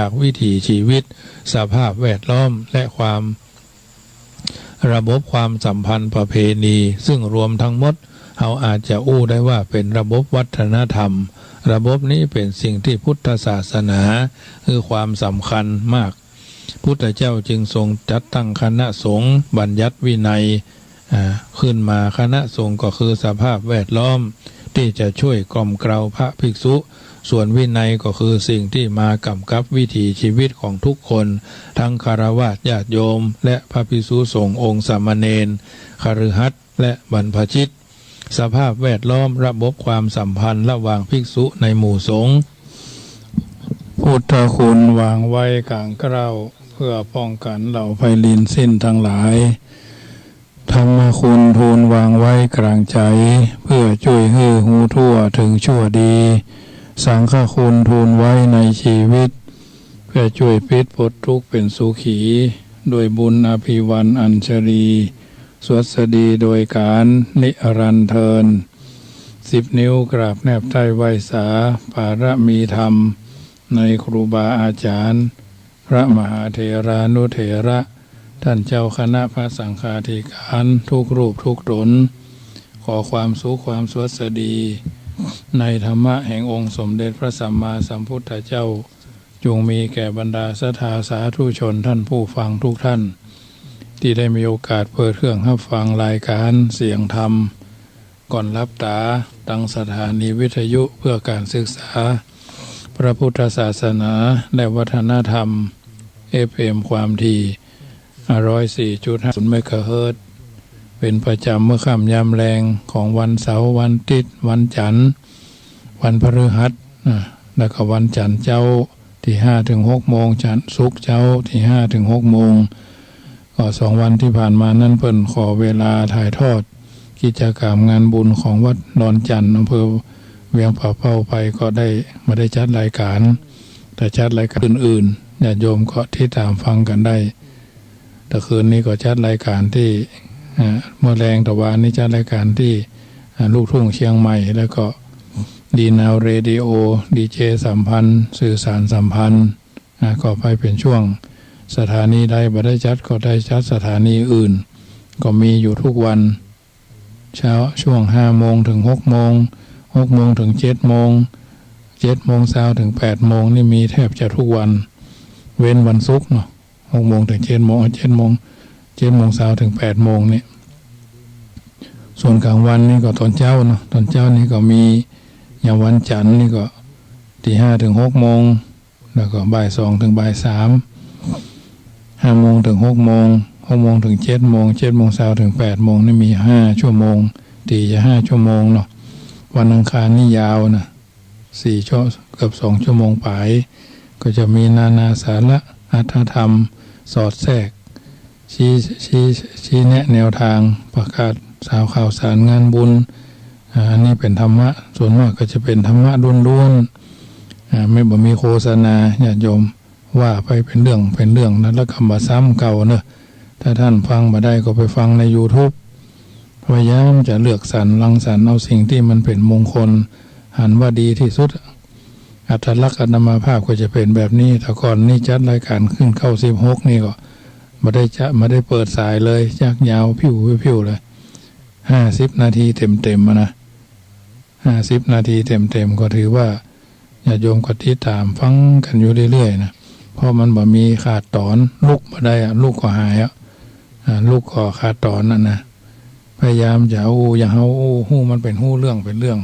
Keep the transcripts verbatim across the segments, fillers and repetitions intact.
จากวิถีชีวิต สภาพแวดล้อม และความ ระบบความสัมพันธ์ประเพณี ซึ่งรวมทั้งหมด เฮาอาจจะอู้ได้ว่าเป๋นระบบวัฒนธรรม ระบบนี้เป๋นสิ่งตี้พุทธศาสนาหื้อความสำคัญมาก พุทธเจ้าจึงทรงจัดตั้งคณะสงฆ์ บัญญัติวินัย อ่า ขึ้นมา คณะสงฆ์ก็คือสภาพแวดล้อม ตี้จะช่วยกล่อมเกลาพระภิกษุ ส่วนวินัยก็คือสิ่งตี้มาก๋ำกับวิถีชีวิตของทุกคน ทั้งฆราวาสญาติโยม และพระภิกษุสงฆ์องค์สามเณร คฤหัสถ์ และบรรพชิต สภาพแวดล้อม ระบบความสัมพันธ์ระหว่างภิกษุในหมู่สงฆ์ พุทธคุณวางไว้ก๋างเกล้า เพื่อป้องกันเหล่าภัยรินทร์สิ้นทั้งหลาย ธรรมคุณทูลวางไว้กลางใจ๋ เพื่อจ้วยหื้อฮู้ทั่วถึงชั่วดี สังฆคุณทูลไว้ในชีวิต เพื่อจ้วยปิดปลดทุกข์เป๋นสุขี ด้วยบุญอภิวรรณอัญชลี สวัสดีโดยกาลนิรันดร์เทอญ สิบนิ้วกราบแนบใต้ไหว้สา ปารมีธรรม ในครูบาอาจารย์ พระมหาเถรานุเถระ ท่านเจ้าคณะพระสังฆาธิการทุกรูปทุกต๋น ขอความสุขความสวัสดี ในธรรมะแห่งองค์สมเด็จพระสัมมาสัมพุทธเจ้า จงมีแก่บรรดาศรัทธาสาธุชนท่านผู้ฟังทุกท่าน ตี้ได้มีโอกาสเปิดเครื่องฮับฟังรายการเสียงธรรม ก่อนหลับต๋า ตังสถานีวิทยุเพื่อการศึกษาพระพุทธศาสนาและวัฒนธรรม เอฟเอ็ม ความถี่ ห้าร้อยสี่จุดห้าศูนย์ เมกะเฮิรตซ์ เป๋นประจ๋ำเมื่อค่ำยามแลงของวันเสาร์ วันอาทิตย์ วันจันทร์ วันพฤหัส อ่า แล้วก็วันจันทร์เจ๊า ตี้ห้าถึงหกโมง จันทร์ ศุกร์เจ๊า ตี้ห้าถึงหกโมง ก็สองวันตี้ผ่านมานั้นเปิ้นขอเวลาถ่ายทอดกิจกรรมงานบุญของวัดดอนจั่น อำเภอเวียงป่าเป้าไป ก็ได้ บ่ได้จัดรายการ แต่จัดรายการอื่นๆ ญาติโยมก็ติดต๋ามฟังกั๋นได้ แต่คืนนี้ก็จัดรายการตี้ อ่า เมื่อแลงตะวานนี้จัดรายการตี้ อ่า ลูกทุ่งเชียงใหม่ แล้วก็ดีนาวเรดิโอ ดีเจสัมพันธ์ สื่อสารสัมพันธ์ อ่า ก็ไปเป๋นช่วง สถานีใดบ่ได้จัดก็ได้จัดสถานีอื่น ก็มีอยู่ทุกวัน เจ๊า ช่วงห้าโมงถึงหกโมง หกโมงถึงเจ็ดโมง เจ็ดโมงเจ๊าถึงแปดโมง นี่มีแทบจะทุกวัน เว้นวันศุกร์เนาะ หกโมงถึงเจ็ดโมง เอ้ย เจ็ดโมง เจ็ดโมงเจ๊าถึงแปดโมงนี่ ส่วนก๋างวันนี่ก็ต๋อนเจ๊าเนาะ ต๋อนเจ๊านี่ก็มี อย่างวันจันทร์นี่ก็ตี้ห้าถึงหกโมง แล้วก็บ่ายสองถึงบ่ายสาม ห้าโมงถึงหกโมง หกโมงถึงเจ็ดโมง เจ็ดโมงเจ๊าถึงแปดโมง นี่มีห้าชั่วโมง ตี้จะห้าชั่วโมงเนาะ วันอังคารนี่ยาวนะ สี่ชั่ว เกือบสองชั่วโมงป๋าย ก็จะมีนานาสาระ อรรถธรรม สอดแทรก ชี้ ชี้ ชี้แนะแนวตาง ประกาศสาวข่าวสารงานบุญ อ่า อันนี้เป๋นธรรมะ ส่วนมากก็จะเป๋นธรรมะล้วนๆ อ่า ไม่ บ่มีโฆษณา ญาติโยม ว่าไปเป๋นเรื่องเป๋นเรื่องนะ แล้วก็บ่ซ้ำเก่าเนอะ ถ้าต้านฟังบ่ได้ก็ไปฟังในยูทูบ พยายามจะเลือกสรรรังสรรค์เอาสิ่งตี้มันเป๋นมงคล หันว่าดีตี้สุด อัตลักษณ์อาตมาภาพก็จะเป๋นแบบนี้ แต่ก่อนนี่จัดรายการขึ้นเก้าสิบหกนี่ก็บ่ได้จะ บ่ได้เปิดสายเลย จักยาวพิ้วพิ้วเลย ห้าสิบนาทีเต็มๆ อะนะ ห้าสิบนาทีเต็มๆ ก็ถือว่าญาติโยมก็ติดต๋ามฟังกั๋นอยู่เรื่อยๆ นะ เพราะมันบ่มีขาดต๋อน ลุกบ่ได้อะ ลุกก็หายอะ อ่า ลุกก็ขาดต๋อนน่ะนะ พยายามจะอู้ อย่าหื้ออู้ หื้อมันเป๋นหื้อเรื่องเป๋นเรื่อง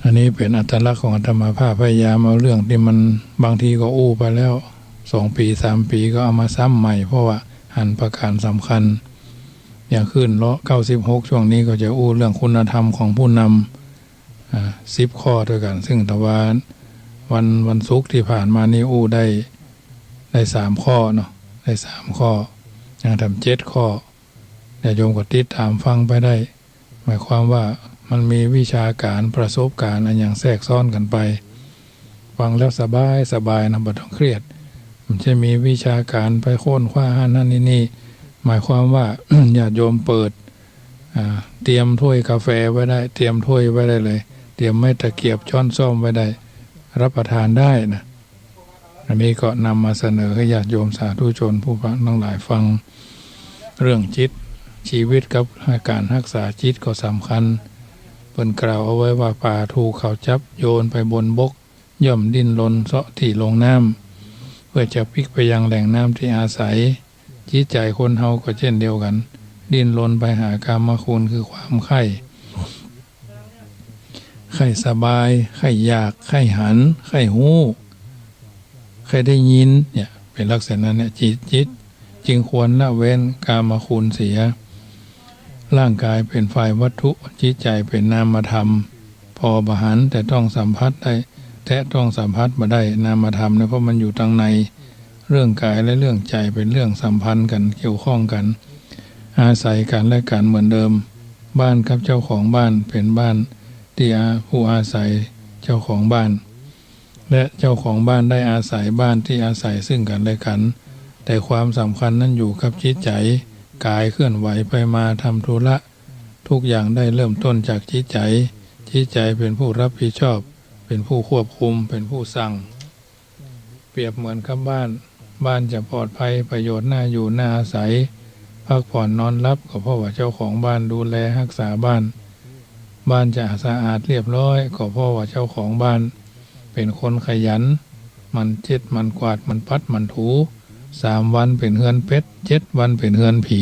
อันนี้เป๋นอัตลักษณ์ของอาตมาภาพ พยายามเอาเรื่องตี้มันบางทีก็อู้ไปแล้ว สองปี๋ สามปี๋ ก็เอามาซ้ำใหม่ เพราะว่าหันประก๋านสำคัญ อย่างขึ้นเลาะเก้าสิบหก ช่วงนี้ก็จะอู้เรื่องคุณธรรมของผู้นำ อ่า สิบข้อด้วยกั๋น ซึ่งตะวาน วัน วันศุกร์ตี้ผ่านมานี่อู้ได้ ได้สามข้อเนาะ ได้สามข้อ ยังทำเจ็ดข้อ ญาติโยมก็ติดต๋ามฟังไปได้ หมายความว่ามันมีวิชาก๋าน ประสบก๋านณ์อะหยังแทรกซ้อนกั๋นไป ฟังแล้วสบายสบายนะ บ่ต้องเครียด มันจะมีวิชาก๋านไปค้นคว้าหั้นหั้นนี่นี่ หมายความว่า ญาติโยมเปิด อ่า เตรียมถ้วยกาแฟไว้ได้ เตรียมถ้วยไว้ได้เลย เตรียมไม้ตะเกียบช้อนส้อมไว้ได้ รับประทานได้นะ อันนี้ก็นำมาเสนอหื้อญาติโยมสาธุชนผู้ฟังตังหลายฟัง เรื่องจิต ชีวิตกับก๋านฮักษาจิตก็สำคัญ เปิ้นกล่าวเอาไว้ว่า ปลาถูกเขาจับโยนไปบนบก ย่อมดิ้นรนเซาะตี้ลงน้ำ เพื่อจะปิ๊กไปยังแหล่งน้ำตี้อาศัย จิตใจ๋คนเฮาก็เจ้นเดียวกั๋น ดิ้นรนไปหากามคุณคือความใค่ ใค่สบาย ใค่อยาก ใค่หัน ใค่ฮู้ ใค่ได้ยิน เนี่ย เป๋นลักษณะเนี่ย จิต จิตจึงควรละเว้นกามคุณเสีย ร่างกายเป๋นฝ่ายวัตถุ จิตใจ๋เป๋นนามธรรม ผ่อบ่หัน แต่ต้องสัมผัสได้ แต่ต้องสัมผัสบ่ได้ นามธรรมเนี่ย เพราะมันอยู่ตังใน เรื่องกายและเรื่องใจ๋เป๋นเรื่องสัมพันธ์กั๋น เกี่ยวข้องกั๋น อาศัยกั๋นและกั๋นเหมือนเดิม บ้านกับเจ้าของบ้านเป๋นบ้านตี้อา- ผู้อาศัยเจ้าของบ้าน และเจ้าของบ้านได้อาศัยบ้านตี้อาศัยซึ่งกั๋นและกั๋น แต่ความสำคัญนั้นอยู่กับจิตใจ๋ กายเคลื่อนไหวไปมาทำธุระ ทุกอย่างได้เริ่มต้นจากจิตใจ๋ จิตใจ๋เป๋นผู้รับผิดชอบ เป๋นผู้ควบคุม เป๋นผู้สั่ง เปรียบเหมือนกับบ้าน บ้านจะปลอดภัย ประโยชน์ น่าอยู่ น่าอาศัย พักผ่อนนอนหลับ ก็เพราะว่าเจ้าของบ้านดูแลฮักษาบ้าน บ้านจะสะอาดเรียบร้อย ก็เพราะว่าเจ้าของบ้านเป๋นคนขยัน หมั่นเช็ด หมั่นกวาด หมั่นปัด หมั่นถู สามวันเป๋นเฮือนเป็ด เจ็ดวันเป๋นเฮือนผี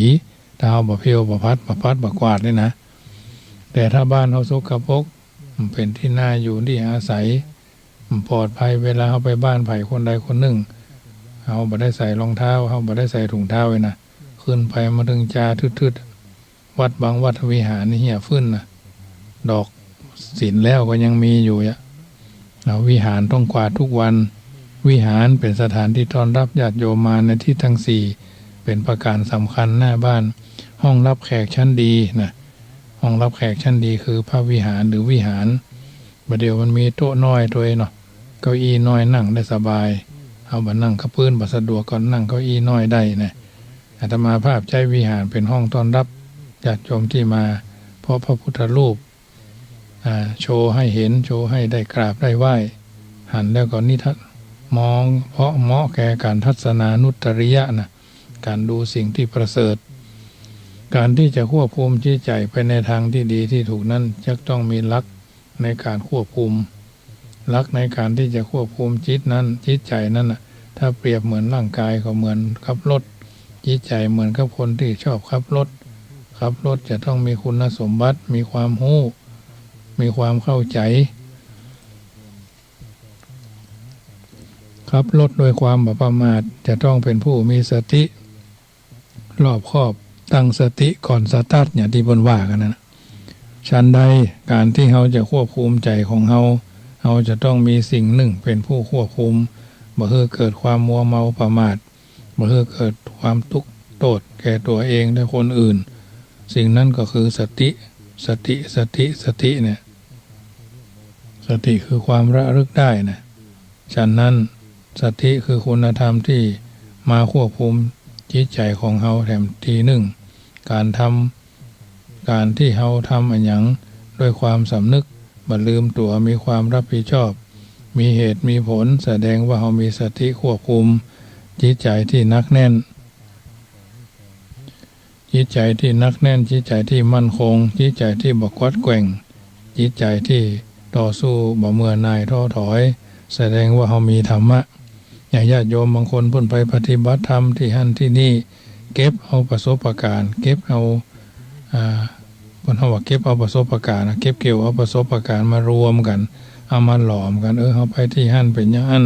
ถ้าเฮาบ่เผี้ยว บ่พัด บ่ปัด บ่กวาดนี่นะ แต่ถ้าบ้านเฮาสกปรก บ่เป๋นตี้น่าอยู่ตี้อาศัย บ่ปลอดภัย เวลาเฮาไปบ้านใผคนใดคนนึ่ง เฮาบ่ได้ใส่รองเท้า เฮาบ่ได้ใส่ถุงเท้าเลยนะ ขึ้นไปมาเถิงจาทึดๆ วัดบางวัดวิหารนี่เหี่ยฟื้นนะ ดอกศีลแล้วก็ยังมีอยู่อะ เอาวิหารต้องกวาดทุกวัน วิหารเป๋นสถานตี้ต้อนรับญาติโยมมาในทิศทั้งสี่ เป๋นประก๋านสำคัญหน้าบ้าน ห้องรับแขกชั้นดีนะ ห้องรับแขกชั้นดีคือพระวิหารหรือวิหาร บ่าเดี่ยวมันมีโต๊ะน้อยตวยเนาะ เก้าอี้น้อยนั่งได้สบาย เฮาบ่นั่งกับพื้นบ่สะดวกก็นั่งเก้าอี้น้อยได้นะ อาตมาภาพใจ๊วิหารเป๋นห้องต้อนรับญาติโยมตี้มา เพราะพระพุทธรูป อ่า โชว์หื้อเห็น โชว์หื้อได้กราบได้ไหว้ หันแล้วก็นิทัศน์ มอง เพราะเหมาะแก่ก๋านทัศนานุตริยะนะ ก๋านดูสิ่งตี้ประเสริฐ ก๋านตี้จะควบคุมจิตใจ๋ไปในตางตี้ดีตี้ถูกนั้น จะต้องมีหลักในก๋านควบคุม หลักในก๋านตี้จะควบคุมจิตนั้น จิตใจ๋นั้นน่ะ ถ้าเปรียบเหมือนร่างกายก็เหมือนกับรถ จิตใจ๋เหมือนกับคนตี้ชอบขับรถ ขับรถจะต้องมีคุณสมบัติ มีความฮู้ มีความเข้าใจ๋ ขับรถด้วยความบ่ประมาท จะต้องเป๋นผู้มีสติ รอบคอบ ตั้งสติก่อนสตาร์ท อย่างตี้เปิ้นว่ากั๋นนั้นน่ะ ฉันใด ก๋านตี้เฮาจะควบคุมใจ๋ของเฮา เฮาจะต้องมีสิ่งนึ่งเป๋นผู้ควบคุม บ่หื้อเกิดความมัวเมาประมาท บ่หื้อเกิดความตุ๊กข์โต้ษแก่ตั๋วเองและคนอื่น สิ่งนั้นก็คือสติ สติ สติ สติเนี่ย สติคือความระลึกได้นะ ฉะนั้นสติคือคุณธรรมตี้มาควบคุมจิตใจ๋ของเฮาแถมตี้นึ่ง ก๋านทำ ก๋านตี้เฮาทำอะหยังด้วยความสำนึก บ่ลืมตั๋ว มีความรับผิดชอบ มีเหตุมีผล แสดงว่าเฮามีสติควบคุมจิตใจ๋ตี้หนักแน่น จิตใจ๋ตี้หนักแน่น จิตใจ๋ตี้มั่นคง จิตใจ๋ตี้บ่กวัดแกว่ง จิตใจ๋ตี้ต่อสู้ บ่เบื่อหน่ายท้อถอย แสดงว่าเฮามีธรรมะ อย่างญาติโยมบางคนเปิ้นไปปฏิบัติธรรมตี้หั้นตี้นี่ เก็บเอาประสบก๋ารณ์ เก็บเอา อ่า เปิ้นเฮาว่าเก็บเอาประสบก๋ารณ์นะ เก็บเกี่ยวเอาประสบก๋ารณ์มารวมกั๋น เอามาหลอมกั๋น เออ เฮาไปตี้หั้นเป๋นอย่างอั้น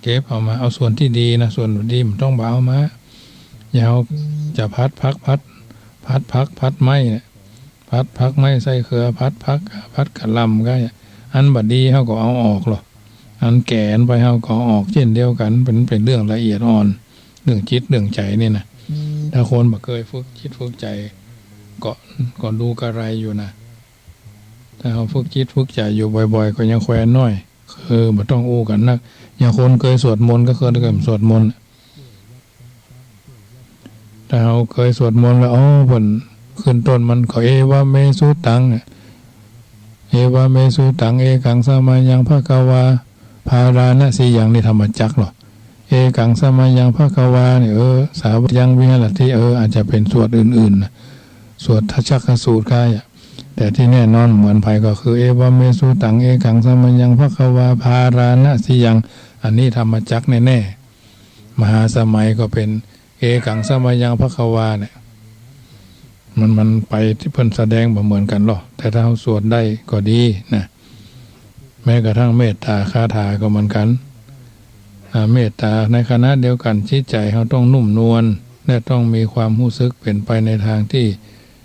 เก็บเอามา เอาส่วนตี้ดีนะ ส่วนบ่ดีบ่ต้องบ่เอามา อย่างเฮาจะผัดผัก ผัด ผัดผัก ผัดไม้เนี่ย ผัดผักไม้ใส่เขือ ผัดผัก ผัดกะหล่ำก็ อันบ่ดีเฮาก็เอาออกลอ อันแก่ไปเฮาก็เอาออกเจ้นเดียวกั๋น เป๋น เป๋นเรื่องละเอียดอ่อน เรื่องจิตเรื่องใจ๋นี่นะ ถ้าคนบ่เกยฝึกจิตฝึกใจ๋ ก็ ก็ดูกะไรอยู่นะ ถ้าเฮาฝึกจิตฝึกใจ๋อยู่บ่อยๆ ก็ยังแควนน้อย คือบ่ต้องอู้กั๋นนัก อย่างคนเกยสวดมนต์ก็คือเกยสวดมนต์ ถ้าเฮาเกยสวดมนต์แล้ว อ๋อ เปิ้นขึ้นต้นมันก็ เอวะเมสุตัง เอวะเมสุตัง เอกังสะมะยังภะคะวา พาราณสียัง นี่ธรรมจักรลอ เอกังสมยังภควา เนี่ย เออ สาวังวิหรติ เออ อาจจะเป๋นสวดอื่นๆ น่ะ สวดทัชฌักขสูตรคล้ายอะ แต่ตี้แน่นอนเหมือนใผก็คือ เอวัมเมสุตัง เอกังสมยังภควา พาราณสิยัง อันนี้ธรรมจักรแน่ๆ มหาสมัยก็เป๋น เอกังสมยังภควา เนี่ย มัน มันไปตี้เปิ้นแสดงบ่เหมือนกั๋นหรอก แต่ถ้าเฮาสวดได้ก็ดีนะ แม้กระทั่งเมตตาคาถาก็เหมือนกั๋น อ่า เมตตาในขณะเดียวกั๋นจิตใจ๋เฮาต้องนุ่มนวล และต้องมีความฮู้สึกเป๋นไปในตางตี้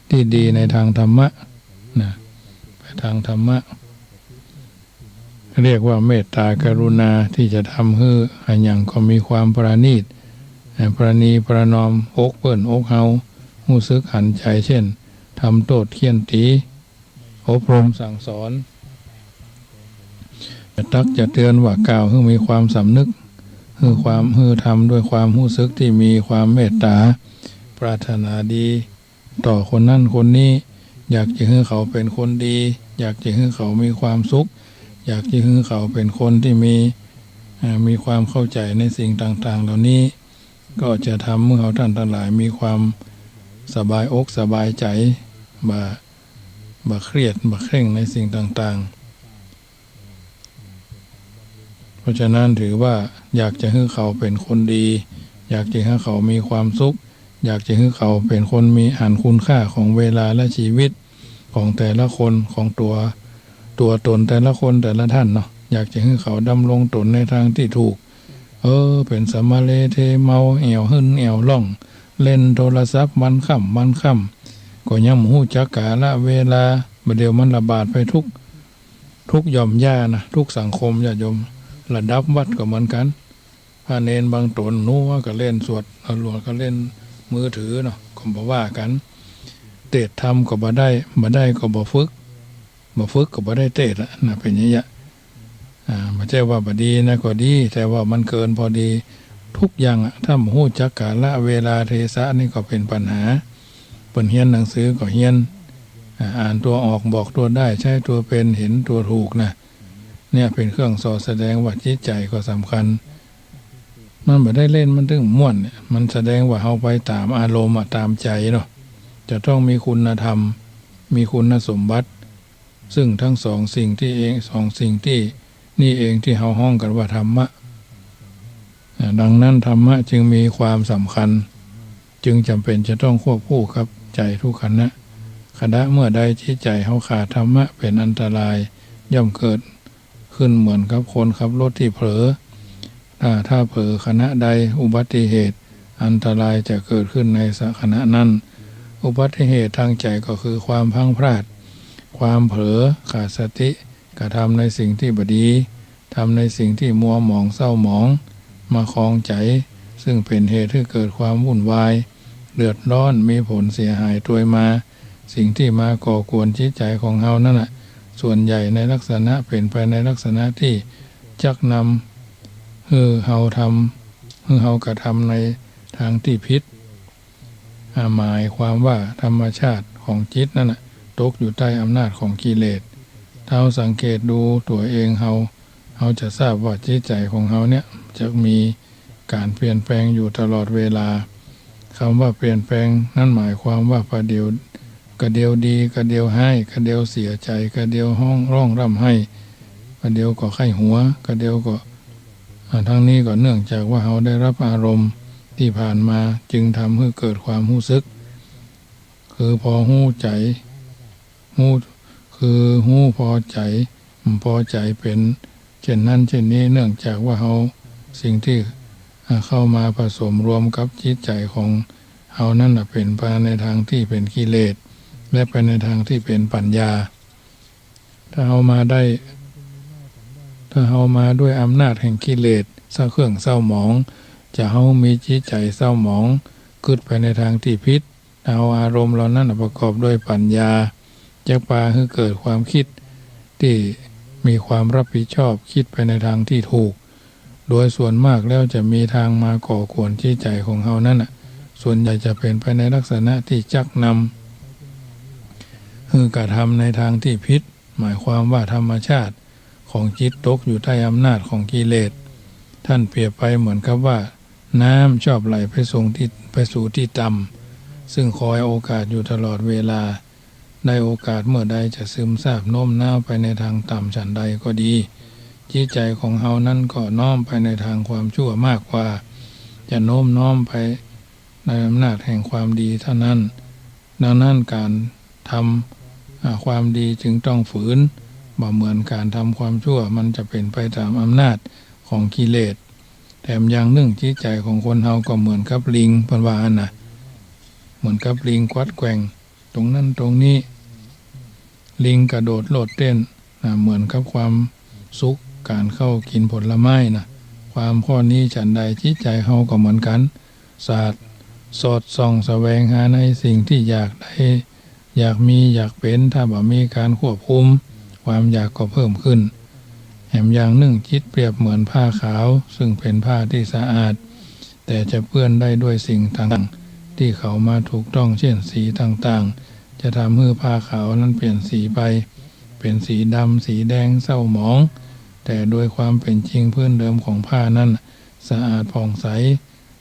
ตี้ดีในตางธรรมะนะ ไปตางธรรมะ เรียกว่าเมตตากรุณาตี้จะทำหื้ออะหยังก็มีความประณีต เอ่อ ประนีประนอมอกเปิ้นอกเฮา ฮู้สึกหันใจ๋ เจ้น ทำโต้ษเฆี่ยนตี๋ อบรมสั่งสอน จะตักจะเตือนว่ากล่าวหื้อมีความสำนึก หื้อความ หื้อทำด้วยความฮู้สึกตี้มีความเมตตา ปรารถนาดี ต่อคนนั้นคนนี้ อยากจะหื้อเขาเป๋นคนดี อยากจะหื้อเขามีความสุข อยากจะหื้อเขาเป๋นคนตี้มี เอ่อ มีความเข้าใจ๋ในสิ่งต่างๆ เหล่านี้ ก็จะทำหื้อเฮาต้านตังหลายมีความสบายอกสบายใจ๋ บ่ บ่เครียด บ่เคร่งในสิ่งต่างๆ เพราะฉะนั้นถือว่าอยากจะหื้อเขาเป๋นคนดี อยากจะหื้อเขามีความสุข อยากจะหื้อเขาเป๋นคนมี หันคุณค่าของเวลาและชีวิตของแต่ละคน ของตั๋ว ตั๋วตนแต่ละคนแต่ละต้านเนาะ อยากจะหื้อเขาดำรงตนในตางตี้ถูก เออ เป๋นสำมะเลเทเมา แอ่วหื้นแอ่วล่อง เล่นโทรศัพท์วันค่ำวันค่ำ ก็ยังบ่ฮู้จักกาละเวลา บ่าเดี่ยวมันระบาดไปทุก ทุกหย่อมย่านะ ทุกสังคม ญาติโยม ระดับวัดก็เหมือนกั๋น พระเณรบางต๋น หนูก็เล่นสวด หลวงก็เล่นมือถือเนาะ ก็บ่ว่ากั๋น เตศน์ธรรมก็บ่ได้ บ่ได้ก็บ่ฝึก บ่ฝึกก็บ่ได้เตศน์อะนะ เป๋นอย่างเงี้ย อ่า บ่ใจ้ว่าบ่ดีนะ ก็ดี แต่ว่ามันเกินพอดี ทุกอย่างอะ ถ้าบ่ฮู้จักกาละเวลาเทศะนี่ก็เป๋นปัญหา เปิ้นเฮียนหนังสือก็เฮียน อ่า อ่านตั๋วออก บอกตั๋วได้ ใจ๊ตั๋วเป๋น หันตั๋วถูกนะ เนี่ยเป๋นเครื่องส่อแสดงว่าจิตใจ๋ก็สำคัญ มันบ่ได้เล่น มันตึงม่วนเนี่ย มันแสดงว่าเฮาไปต๋ามอารมณ์อะ ต๋ามใจ๋เนาะ จะต้องมีคุณธรรม มีคุณสมบัติ ซึ่งตึงสองสิ่งตี้เอง สองสิ่งตี้นี่เองตี้เฮาฮ้องกั๋นว่าธรรมะ อ่า ดังนั้นธรรมะจึงมีความสำคัญ จึงจ๋ำเป๋นจะต้องควบคู่กับใจ๋ทุกขณะ ขณะเมื่อใดจิตใจ๋เฮาขาดธรรมะเป๋นอันตราย ย่อมเกิดขึ้นเหมือนกับคนขับรถตี้เผลอ อ่า ถ้าเผลอขณะใด อุบัติเหตุอันตรายจะเกิดขึ้นในขณะนั้น อุบัติเหตุตางใจ๋ก็คือความพลั้งพลาด ความเผลอ ขาดสติ กระทำในสิ่งตี้บ่ดี ทำในสิ่งตี้มัวหมองเศร้าหมอง มาครองใจ๋ ซึ่งเป๋นเหตุหื้อเกิดความวุ่นวาย เดือดร้อน มีผลเสียหายตวยมา สิ่งตี้มาก่อกวนจิตใจ๋ของเฮานั้นน่ะ ส่วนใหญ่ในลักษณะเป๋นไปในลักษณะตี้จักนำหื้อเฮาทำ หื้อเฮากระทำในตางตี้ผิด อ่า หมายความว่าธรรมชาติของจิตนั้นน่ะ ตกอยู่ใต้อำนาจของกิเลส ถ้าเฮาสังเกตดูตั๋วเองเฮา เฮาจะทราบว่าจิตใจ๋ของเฮาเนี่ยจะมีก๋านเปลี่ยนแปลงอยู่ตลอดเวลา กำว่าเปลี่ยนแปลงนั้นหมายความว่าประเดี๋ยว กระเดียวดี กระเดียวฮ้าย กระเดียวเสียใจ๋ กระเดียวฮ้องร้องร่ำไห้ กระเดียวก็ใค่หัว กระเดียวก็ อ่า ทั้งนี้ก็เนื่องจากว่าเฮาได้รับอารมณ์ตี้ผ่านมา จึงทำหื้อเกิดความฮู้สึก คือพอฮู้ใจ๋ ฮู้ คือฮู้พอใจ๋ บ่พอใจ๋เป๋นเจ้นนั้นเจ้นนี้ เนื่องจากว่าเฮา สิ่งตี้ อ่า เข้ามาผสมรวมกับจิตใจ๋ของเฮานั้นน่ะ เป๋นไปในตางตี้เป๋นกิเลส และไปในตางตี้เป๋นปัญญา ถ้าเฮามาได้ ถ้าเฮามาด้วยอำนาจแห่งกิเลส เศร้า เครื่องเศร้าหมอง จะเฮามีจิตใจ๋เศร้าหมอง กึ๊ดไปในตางตี้ผิด เอาอารมณ์เหล่านั้นประกอบด้วยปัญญา จะปาหื้อเกิดความกึ๊ดตี้มีความรับผิดชอบ กึ๊ดไปในตางตี้ถูก โดยส่วนมากแล้วจะมีตางมาก่อกวนจิตใจ๋ของเฮานั้นน่ะ ส่วนใหญ่จะเป๋นไปในลักษณะตี้จักนำหื้อกระทำในตางตี้ผิด หมายความว่าธรรมชาติของจิตตกอยู่ใต้อำนาจของกิเลส ท่านเปรียบไปเหมือนกับว่าน้ำชอบไหลไปสู่ตี้ ไปสู่ตี้ต่ำ ซึ่งคอยโอกาสอยู่ตลอดเวลา ได้โอกาสเมื่อใดจะซึมซาบโน้มน้าวไปในทางต่ำฉันใดก็ดี จิตใจของเฮานั้นก็น้อมไปในทางความชั่วมากกว่า จะโน้มน้อมไปในอำนาจแห่งความดีเท่านั้น ดังนั้นการทำ อ่า ความดีจึงต้องฝืน บ่เหมือนการทำความชั่ว มันจะเป๋นไปต๋ามอำนาจของกิเลส แถมอย่างนึ่งจิตใจของคนเฮาก็เหมือนกับลิง เปิ้นว่าอั้นนะ เหมือนกับลิงกวัดแกว่งตรงนั้นตรงนี้ ลิงกระโดดโลดเต้น อ่า เหมือนกับความสุข ก๋านเข้ากิ๋นผลไม้นะ ความข้อนี้ฉันใด จิตใจเฮาก็เหมือนกั๋น สาด สอดส่อง แสวงหาในสิ่งตี้อยากได้ อยากมี อยากเป๋น ถ้าบ่มีการควบคุม ความอยากก็เพิ่มขึ้น แถมอย่างนึ่งจิตเปรียบเหมือนผ้าขาว ซึ่งเป๋นผ้าตี้สะอาด แต่จะเปื้อนได้ด้วยสิ่งต่างๆ ตี้เข้ามาถูกต้อง เช่น สีต่างๆ จะทำหื้อผ้าขาวนั้นเปลี่ยนสีไป เป๋นสีดำ สีแดง เศร้าหมอง แต่โดยความเป๋นจริงพื้นเดิมของผ้านั้นสะอาดผ่องใส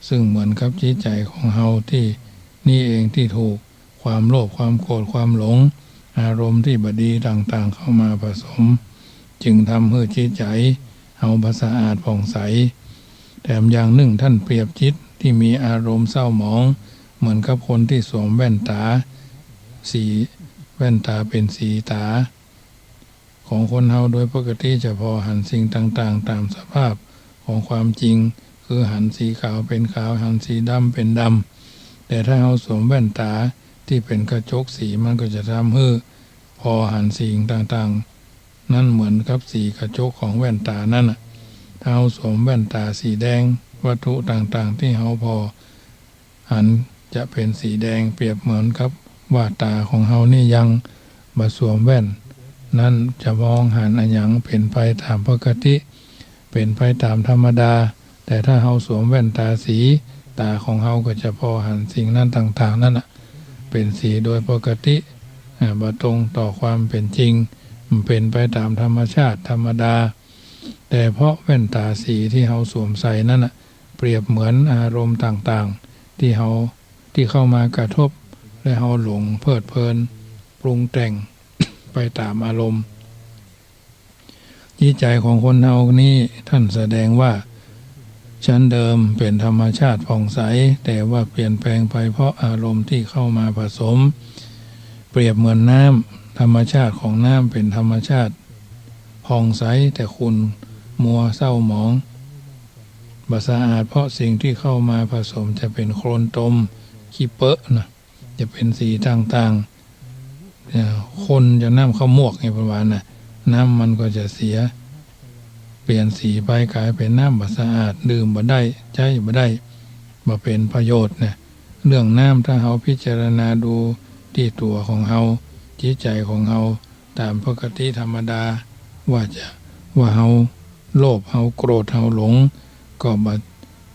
ซึ่งเหมือนกับจิตใจของเฮาตี้นี่เองตี้ถูกความโลภ ความโกรธ ความหลง อารมณ์ตี้บ่ดีต่างๆ เข้ามาผสม จึงทำหื้อจิตใจเฮาบ่สะอาดผ่องใส แถมอย่างนึ่งท่านเปรียบจิตตี้มีอารมณ์เศร้าหมอง เหมือนกับคนตี้สวมแว่นต๋าสี แว่นต๋าเป๋นสีต๋า ของคนเฮาโดยปกติจะผ่อหันสิ่งต่างๆ ต๋ามสภาพของความจริง คือหันสีขาวเป๋นขาว หันสีดำเป๋นดำ แต่ถ้าเฮาสวมแว่นต๋าตี้เป๋นกระจกสี มันก็จะทำหื้อผ่อหันสิ่งต่างๆ นั้นเหมือนกับสีกระจกของแว่นต๋านั้นน่ะ ถ้าเฮาสวมแว่นต๋าสีแดง วัตถุต่างๆ ตี้เฮาผ่อ หันจะเป๋นสีแดง เปรียบเหมือนกับว่าต๋าของเฮานี่ยังบ่สวมแว่น นั้นจะมองหันอะหยังเป๋นไปต๋ามปกติ เป๋นไปต๋ามธรรมดา แต่ถ้าเฮาสวมแว่นต๋าสี ต๋าของเฮาก็จะผ่อหันสิ่งนั้นต่างๆ นั้นน่ะ เป๋นสีโดยปกติ อ่า บ่ตรงต่อความเป๋นจริง เป๋นไปต๋ามธรรมชาติธรรมดา แต่เพราะแว่นต๋าสีที่เฮาสวมใส่นั้นน่ะ เปรียบเหมือนอารมณ์ต่างๆ ที่เฮา ที่เข้ามากระทบ และเฮาหลงเพลิดเพลิน ปรุงแต่งไปต๋ามอารมณ์ จิตใจของคนเฮานี้ท่านแสดงว่า ชั้นเดิมเป๋นธรรมชาติผ่องใส แต่ว่าเปลี่ยนแปลงไปเพราะอารมณ์ที่เข้ามาผสม เปรียบเหมือนน้ำ ธรรมชาติของน้ำเป๋นธรรมชาติผ่องใส แต่ขุ่นมัวเศร้าหมอง บ่สะอาด เพราะสิ่งที่เข้ามาผสมจะเป๋นโคลนตม ขี้เปอะนะ จะเป๋นสีต่างๆ เอ่อ คนจะน้ำเข้ามวกไง ประมาณน่ะ น้ำมันก็จะเสีย เปลี่ยนสีไป ก๋ายเป๋นน้ำบ่สะอาด ดื่มบ่ได้ ใจ๊บ่ได้ บ่เป๋นประโยชน์นะ เรื่องน้ำ ถ้าเฮาพิจารณาดูตี้ตั๋วของเฮา จิตใจของเฮา ต๋ามปกติธรรมดา ว่าจะ ว่าเฮาโลภ เฮาโกรธ เฮาหลง ก็บ่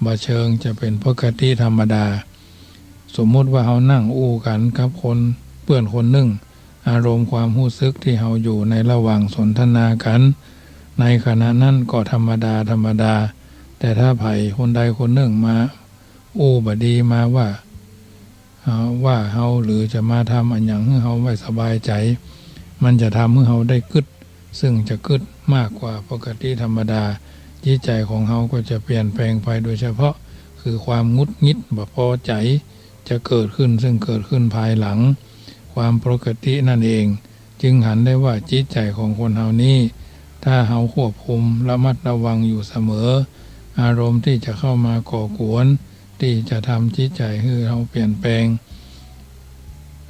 บ่เชิงจะเป๋นปกติธรรมดา สมมุติว่าเฮานั่งอู้กั๋นกับคน เปื้อนคนนึ่ง อารมณ์ความฮู้สึกที่เฮาอยู่ในระหว่างสนทนากั๋น ในขณะนั้นก็ธรรมดาธรรมดา แต่ถ้าใผคนใดคนนึ่งมาอู้บ่ดี มาว่า อ่า ว่าเฮา หรือจะมาทำอะหยังหื้อเฮาบ่สบายใจ๋ มันจะทำหื้อเฮาได้กึ๊ด ซึ่งจะกึ๊ดมากกว่าปกติธรรมดา จิตใจของเฮาก็จะเปลี่ยนแปลงไป โดยเฉพาะคือความหงุดหงิดบ่พอใจ๋ จะเกิดขึ้น ซึ่งเกิดขึ้นภายหลังความปกตินั่นเอง จึงหันได้ว่าจิตใจของคนเฮานี้ ถ้าเฮาควบคุมระมัดระวังอยู่เสมอ อารมณ์ที่จะเข้ามาก่อกวน ที่จะทำจิตใจหื้อเฮาเปลี่ยนแปลง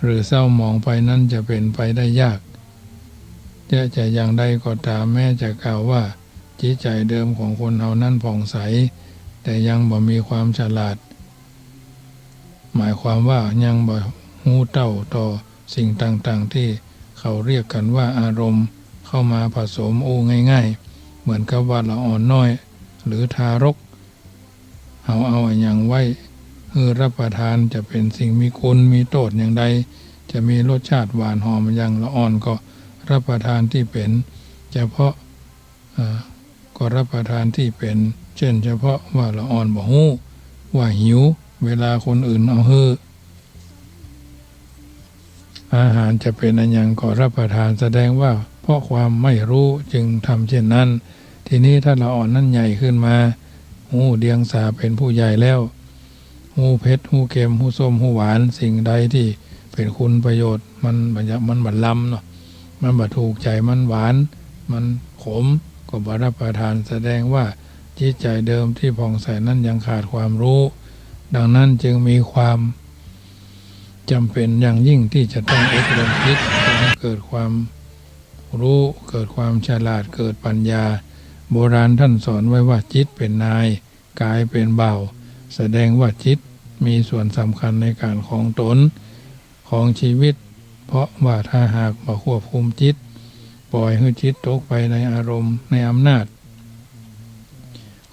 หรือเศร้าหมองไปนั้นจะเป๋นไปได้ยาก จะ จะอย่างใดก็ต๋าม แม้จะกล่าวว่าจิตใจเดิมของคนเฮานั้นผ่องใส แต่ยังบ่มีความฉลาด หมายความว่ายังบ่ฮู้เต้าต่อสิ่งต่างๆ ที่เขาเรียกกั๋นว่าอารมณ์ เข้ามาผสม อู้ง่ายๆ เหมือนกับว่าละอ่อนน้อย หรือทารก เฮาเอาอะหยังไว้หื้อรับประทาน จะเป๋นสิ่งมีคุณมีโต้ษอย่างใด จะมีรสชาติหวานหอมอย่างละอ่อน ก็รับประทานตี้เป๋น เฉพาะ เอ่อ ก็รับประทานตี้เป๋น เช่นเฉพาะว่าละอ่อนบ่ฮู้ว่าหิว เวลาคนอื่นเอาหื้ออาหารจะเป๋นอะหยังก็รับประทาน แสดงว่าเพราะความไม่รู้จึงทำเช่นนั้น ทีนี้ถ้าละอ่อนนั้นใหญ่ขึ้นมา ฮู้เดียงสาเป๋นผู้ใหญ่แล้ว ฮู้เผ็ด ฮู้เค็ม ฮู้ส้ม ฮู้หวาน สิ่งใดตี้เป๋นคุณประโยชน์ มันบ่อยาก มันบ่ลำเนาะ มันบ่ถูกใจ๋ มันหวาน มันขม ก็บ่รับประทาน แสดงว่าจิตใจ๋เดิมตี้ผ่องใสนั้นยังขาดความรู้ ดังนั้นจึงมีความจ๋ำเป๋นอย่างยิ่งตี้จะต้องอบรมจิต จนเกิดความรู้ เกิดความฉลาด เกิดปัญญา โบราณท่านสอนไว้ว่าจิตเป๋นนาย กายเป๋นบ่าว แสดงว่าจิตมีส่วนสำคัญในก๋านครองต๋น ครองชีวิต เพราะว่าถ้าหากบ่ควบคุมจิต ปล่อยหื้อจิตตกไปในอารมณ์ ในอำนาจ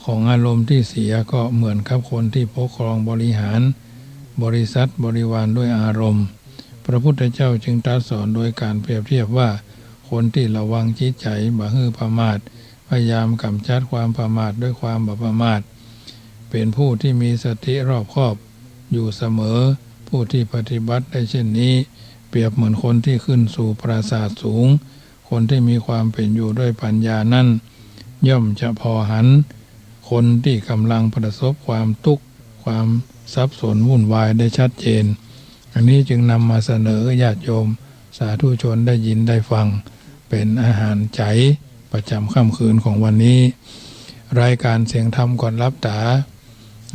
ของอารมณ์ตี้เสีย ก็เหมือนกับคนตี้ปกครองบริหารบริษัทบริวารด้วยอารมณ์ พระพุทธเจ้าจึงตรัสสอนโดยก๋านเปรียบเทียบว่า คนตี้ระวังจิตใจ๋บ่หื้อประมาท พยายามก๋ำจัดความประมาทด้วยความบ่ประมาท เป๋นผู้ตี้มีสติรอบคอบอยู่เสมอ ผู้ตี้ปฏิบัติได้เช่นนี้ เปรียบเหมือนคนตี้ขึ้นสู่ปราสาทสูง คนตี้มีความเป๋นอยู่ด้วยปัญญานั้น ย่อมจะผ่อหันคนตี้ก่ำลังประสบความตุ๊กข์ ความสับสนวุ่นวายได้ชัดเจน อันนี้จึงนำมาเสนอญาติโยมสาธุชนได้ยินได้ฟัง เป๋นอาหารใจ๋ประจ๋ำค่ำคืนของวันนี้ รายก๋านเสียงธรรมก่อนหลับต๋า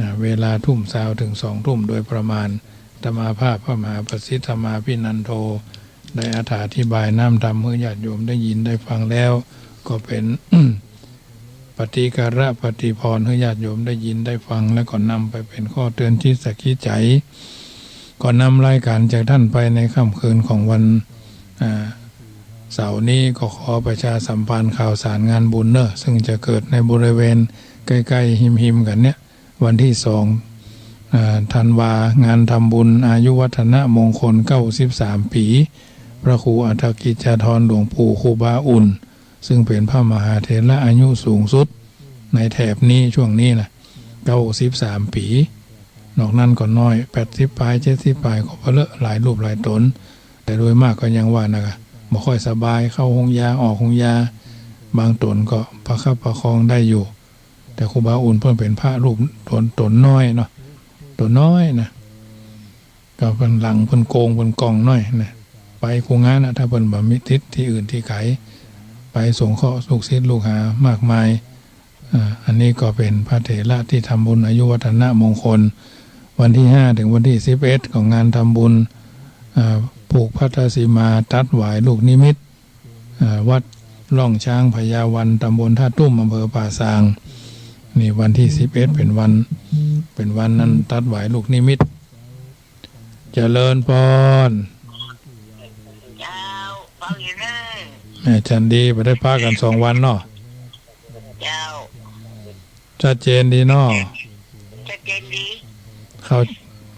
อ่า เวลาทุ่มซาวเถิงสองทุ่มโดยประมาณ อาตมาภาพพระมหาประสิทธิ์ธรรมาภินันโท ได้อธิบายน้ำธรรมหื้อญาติโยมได้ยินได้ฟังแล้ว ก็เป๋น ปฏิการะปฏิภรณ์หื้อญาติโยมได้ยินได้ฟัง แล้วก็นำไปเป๋นข้อเตือนจิตสะกิดใจ๋ ก็นำรายก๋านจากท่านไปในค่ำคืนของวัน อ่า เสาร์นี้ก็ขอประชาสัมพันธ์ข่าวสารงานบุญเนอะ ซึ่งจะเกิดในบริเวณใก้ๆ ฮิมๆ กั๋นเนี่ย วันตี้สอง อ่า ธันวา งานทำบุญอายุวัฒนมงคลเก้าสิบสามปี๋ พระครูอัฏฐกิจจาธรหลวงปู่ครูบาอุ่น ซึ่งเป๋นพระมหาเถระอายุสูงสุดในแถบนี้ช่วงนี้นะ เก้าสิบสามปี๋ นอกนั้นก็น้อย แปดสิบป๋าย เจ็ดสิบป๋าย ก็บ่เลอะ หลายรูปหลายต๋น แต่โดยมากก็ยังว่านะ บ่ค่อยสบาย เข้าโฮงยา ออกโฮงยา บางต๋นก็ประคับประคองได้อยู่ แต่ครูบาอุ่นเปิ้นเป๋นพระรูปต๋น ต๋นน้อยเนาะ ต๋นน้อยนะ ก็เปิ้นหลังเปิ้นโกงเปิ้นก่องน้อยนะ ไปกู้งานนะ ถ้าเปิ้นบ่มีติดตี้อื่นตี้ไก๋ ไปสงเคราะห์ลูกศิษย์ลูกหามากมาย อ่า อันนี้ก็เป๋นพระเถระตี้ทำบุญอายุวัฒนมงคล วันตี้ห้าเถิงวันตี้สิบเอ็ดของงานทำบุญ อ่า ผูกพัทธสีมาตัดหวายลูกนิมิต อ่า วัดร่องช้างพญาวัน ตำบลท่าตุ้ม อำเภอป่าซาง นี่วันตี้สิบเอ็ดเป๋นวัน เป๋นวันนั้นตัดหวายลูกนิมิต เจริญปอน เจ้า ฟังอยู่เน่อ แม่จันดี บ่ได้ปะกั๋นสองวันเนาะ เจ้า ชัดเจนดีเนาะ ชัดเจนดี เข้า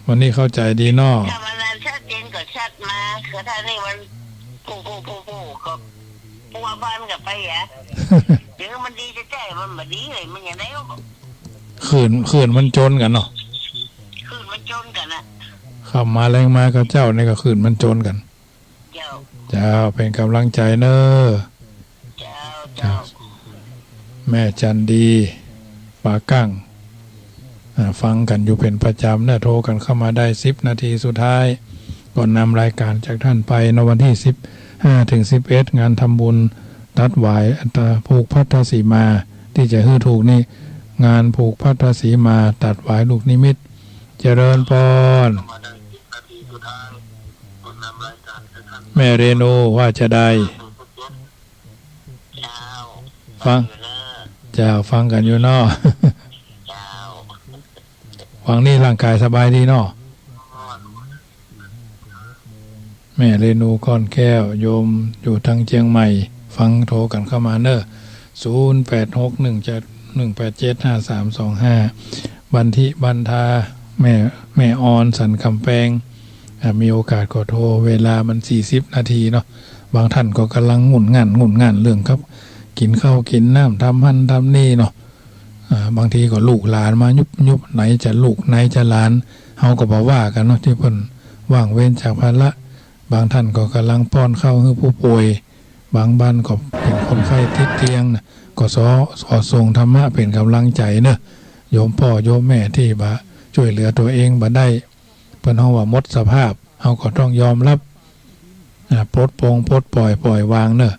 วันนี้เข้าใจ๋ดีเนาะ ถ้าวันนั้นชัดเจนก็ชัดมา คือถ้านี่มันผู้ๆๆๆ ก็ปัวพันกั๋นไปอะ เดี๋ยวมันดีจะแจ้มันบ่ดีเลย มันอย่างไรก็ คลื่น คลื่นมันจนกั๋นเนาะ คลื่นมันจนกั๋นอะ ค่ำมาแลงมาข้าเจ้านี่ก็คลื่นมันจนกั๋น เจ้า เจ้า เป๋นก๋ำลังใจ๋เน่อ เจ้า เจ้า แม่จันดี ป่ากั้ง อ่า ฟังกั๋นอยู่เป๋นประจ๋ำเน่อ โทรกั๋นเข้ามาได้สิบนาทีสุดท้าย ก่อนนำรายก๋านจากท่านไปเนาะ วันตี้สิบห้าเถิงสิบเอ็ด งานทำบุญตัดหวาย อ่า ผูกพัทธสีมา ตี้จะหื้อถูกนี่ งานผูกพัทธสีมาตัดหวายลูกนิมิต เจริญปอน แม่เรนูว่าจะใด เจ้า ฟัง อยู่เน่อ เจ้า ฟังกั๋นอยู่เนาะ เจ้า หว่างนี้ร่างก๋ายสบายดีเนาะ แม่เรนูก้อนแก้ว โยมอยู่ตางเจียงใหม่ ฟังโทรกั๋นเข้ามาเน่อ ศูนย์แปดหกหนึ่งเจ็ด หนึ่งแปดเจ็ดห้าสามสองห้า บันทิบันทา แม่ แม่ออนสันกำแปง อ่า มีโอกาสก็โทร เวลามันสี่สิบนาทีเนาะ บางต้านก็ก่ำลังงุ่นง่าน งุ่นง่านเรื่องกับ กิ๋นข้าวกิ๋นน้ำ ทำหั้นทำนี่เนาะ อ่า บางทีก็ลูกหลานมายุบๆ ไหนจะลูกไหนจะหลาน เฮาก็บ่ว่ากั๋นเนาะ ตี้เปิ้นว่างเว้นจากภาระ บางต้านก็ก่ำลังป้อนข้าวหื้อผู้ป่วย บางบ้านก็เป๋นคนไข้ติดเตียงนะ ก็ขอ ขอส่งธรรมะเป๋นก๋ำลังใจ๋เนาะ โยมป้อโยมแม่ตี้บ่าจ้วยเหลือตั๋วเองบ่ได้ เปิ้นฮ้องว่าหมดสภาพ เฮาก็ต้องยอมรับ อ่า ปลดปลง ปลดปล่อย ปล่อยวางเนาะ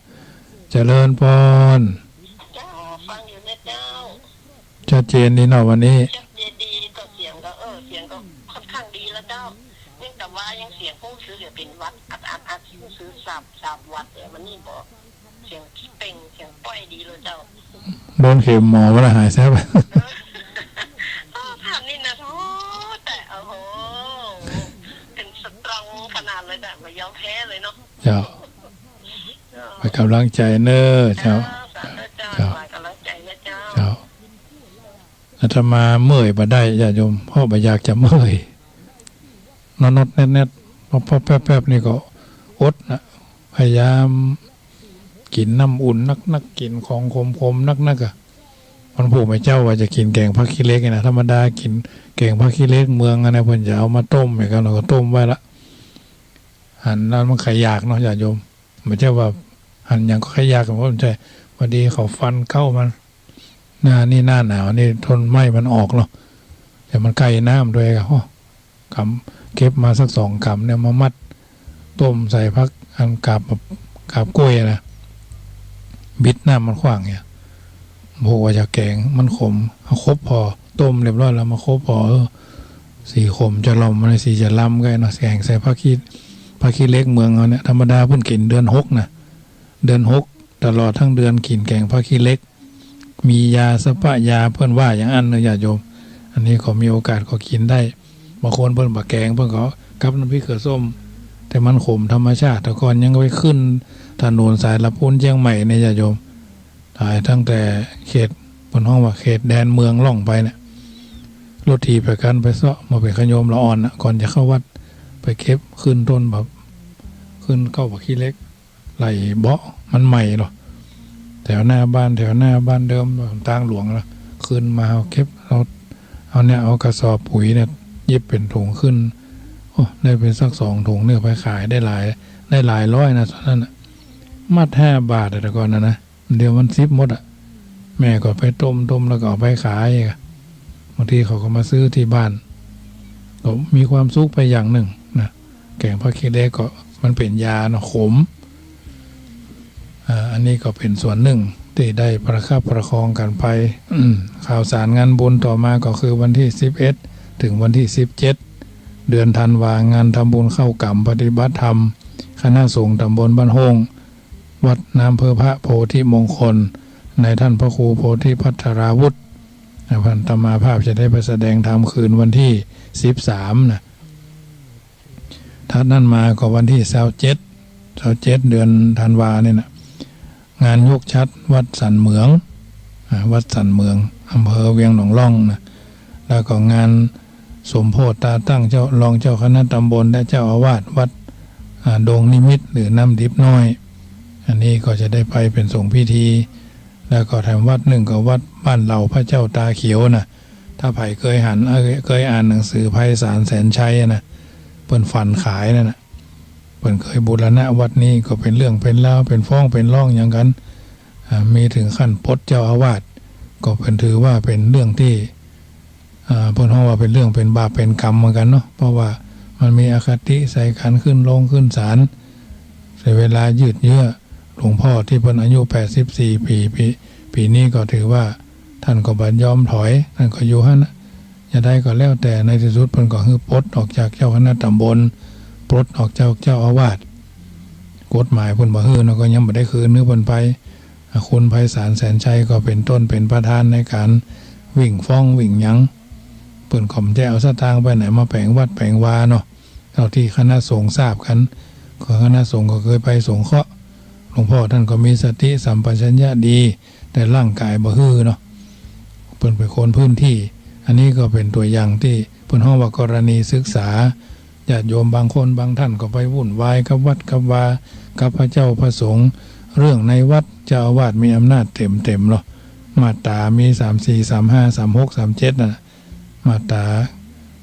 เจริญพร เจ้า ฟังอยู่นะเจ้า ชัดเจนดีเนาะวันนี้ ชัดเจนดี ก็เสียงก็ เออ เสียงก็ค่อนข้างดีแล้วเจ้า ยังแต่ว่ายังเสียงฮู้สึกจะเป๋นหวัด อัดๆๆ ฮู้สึกสาบๆ หวัด แต่วันนี้บ่ เสียงเปล่ง เสียงป้อยดีเลยเจ้า โดนเข็มหมอบ่ละหายแซบ เออ ถามนี่นะ โธ่ แต่ โอ้โห เป๋นสตรองขนาดเลยนะ บ่ยอมแพ้เลยเนาะ เจ้า เออ เป๋นก๋ำลังใจ๋เน่อ เจ้า เจ้า สาธุเจ้า เจ้า เป๋นก๋ำลังใจ๋นะเจ้า เจ้า อาตมาเมื่อยบ่ได้ ญาติโยม เพราะบ่อยากจะเมื่อย นอนๆ แนดๆ ป๊อบๆ แป๊บๆ นี่ก็อดนะ พยายามกิ๋นน้ำอุ่นนักๆ กิ๋นของขมๆ นักๆ อะ วันพูกแม่เจ้าว่าจะกิ๋นแก๋งผักขี้เหล็กนี่นะ ธรรมดากิ๋นแก๋งผักขี้เหล็กเมืองอะนะ เปิ้นจะเอามาต้มอย่างกั๋น เฮาก็ต้มไว้ละ หันแล้วมันใค่อยากเนาะ ญาติโยม บ่ใจ้ว่าหันหยังก็ใค่อยาก เพราะมันใจ้ พอดีเขาฟันเข้ามา หน้านี่หน้าหนาวนี่ต้นไม้มันออกเนาะ แต่มันใก้น้ำตวย โอ้ กำ เก็บมาสักสองกำเนี่ย มามัดต้มใส่ผักอันกาบ กาบกล้วยนะ บิดน้ำมันขว้างเนี่ย โอ้โห ว่าจะแก๋ง มันขม เอาคบผ่อ ต้มเรียบร้อยแล้วมาคบผ่อ เออ สีขมจะลำ มันสีจะลำก็เนาะ แก๋งใส่ผักขี้ ผักขี้เหล็กเมืองเฮาเนี่ย ธรรมดาเปิ้นกิ๋นเดือนหกนะ เดือนหกตลอดตึงเดือนกิ๋นแก๋งผักขี้เหล็ก มียาสะปะยา เปิ้นว่าอย่างอั้นเนาะ ญาติโยม อันนี้ก็มีโอกาสก็กิ๋นได้ บางคนเปิ้นบ่แก๋ง เปิ้นก็กับน้ำพริกเขือส้ม แต่มันขมธรรมชาติ แต่ก่อนยังไปขึ้นถนนสายละปูนเจียงใหม่เนี่ย ญาติโยม สายตั้งแต่เขต เปิ้นฮ้องว่าเขตแดนเมืองล่องไปเนี่ย รถถีบไปกันไปเซาะ มาเป๋นขะโยมละอ่อนน่ะ ก่อนจะเข้าวัด ไปเก็บขึ้นต้นแบบ ขึ้นเก้าผักขี้เหล็ก ไหล่เบาะมันใหม่เนาะ แถวหน้าบ้าน แถวหน้าบ้านเดิม ตางหลวงนะ ขึ้นมาเอาเก็บ เอา เอาเนี่ย เอากระสอบปุ๋ยเนี่ย เย็บเป๋นถุงขึ้น โอ้ ได้เป๋นสักสองถุงเนี่ย ไปขายได้หลาย ได้หลายร้อยนะ ตอนนั้นน่ะ มัดห้าบาทอะ แต่ก่อนนะนะ เดี๋ยวมันสิบหมดอะ แม่ก็ไปต้ม ต้มแล้วก็เอาไปขายอะ บางทีเขาก็มาซื้อตี้บ้าน ก็มีความสุขไปอย่างนึ่งนะ แก๋งผักขี้เหล็กก็มันเป๋นยาเนาะ ขม อ่า อันนี้ก็เป๋นส่วนนึ่งตี้ได้ประคับประคองกั๋นไป อืม ข่าวสารงานบุญต่อมาก็คือวันตี้สิบเอ็ด เถิงวันตี้สิบเจ็ด เดือนธันวา งานทำบุญเข้ากรรมปฏิบัติธรรม คณะสงฆ์ตำบลบ้านโฮ่ง วัดน้ำเพิงพระโพธิมงคล ในต้านพระครูโพธิภัทราวุฒิ อาตมาภาพจะได้ไปแสดงธรรมคืนวันตี้สิบสามนะ ถัดนั้นมาก็วันตี้ซาวเจ็ด ซาวเจ็ด เดือนธันวาเนี่ยนะ งานยกฉัตรวัดสันเหมือง อ่า วัดสันเหมือง อำเภอเวียงหนองล่องนะ แล้วก็งานสมโภชตาตั้งเจ้า รองเจ้าคณะตำบลและเจ้าอาวาสวัด อ่า ดงนิมิตร หรือน้ำดิบน้อย อันนี้ก็จะได้ไปเป๋นสงฆ์พิธี แล้วก็แถมวัดนึ่งก็วัดบ้านเหล่าพระเจ้าตาเขียวนะ ถ้าใผเกยหัน เอ่อ เกยอ่านหนังสือไพศาลแสนชัยอะนะ เปิ้นฝันขายนั่นน่ะ เปิ้นเกยบูรณะวัดนี้ ก็เป๋นเรื่องเป๋นราว เป๋นฟ้องเป๋นร้องหยังกั๋น อ่า มีเถิงขั้นปลดเจ้าอาวาส ก็เป๋นถือว่าเป๋นเรื่องตี้ อ่า เปิ้นฮ้องว่าเป๋นเรื่องเป๋นบาปเป๋นกรรมเหมือนกั๋นเนาะ เพราะว่ามันมีอคติใส่ก๋านขึ้นโรงขึ้นศาล เสียเวลายืดเยื้อ หลวงพ่อตี้เปิ้นอายุแปดสิบสี่ปี๋ ปี๋ ปี๋นี้ก็ถือว่าต้านก็บ่ยอมถอย ต้านก็อยู่หั้นน่ะ จะใดก็แล้วแต่ ในตี้สุดเปิ้นก็หื้อปลดออกจากเจ้าคณะตำบล ปลดออกจากเจ้าอาวาส กฎหมายเปิ้นบ่หื้อเนาะ ก็ยังบ่ได้คืนหื้อเปิ้นไป อ่า คุณไพศาลแสนชัยก็เป๋นต้นเป๋นประธานในก๋านวิ่งฟ้องวิ่งหยัง เปิ้นก็บ่ได้เอาสตางค์ไปไหนมาแป๋งวัดแป๋งวาเนาะ เท่าตี้คณะสงฆ์ทราบกั๋น ก็คณะสงฆ์ก็เกยไปสงเคราะห์ หลวงพ่อต้านก็มีสติสัมปชัญญะดี แต่ร่างก๋ายบ่หื้อเนาะ เปิ้นเป๋นคนพื้นตี้ อันนี้ก็เป๋นตั๋วอย่างตี้เปิ้นฮ้องว่ากรณีศึกษา ญาติโยมบางคนบางต้านก็ไปวุ่นวายกับวัดกับวา กับพระเจ้าพระสงฆ์ เรื่องในวัดเจ้าอาวาสมีอำนาจเต๋มๆ เนาะ มาตรามีสามสี่ สามห้า สามหก สามเจ็ด น่ะ มาตรา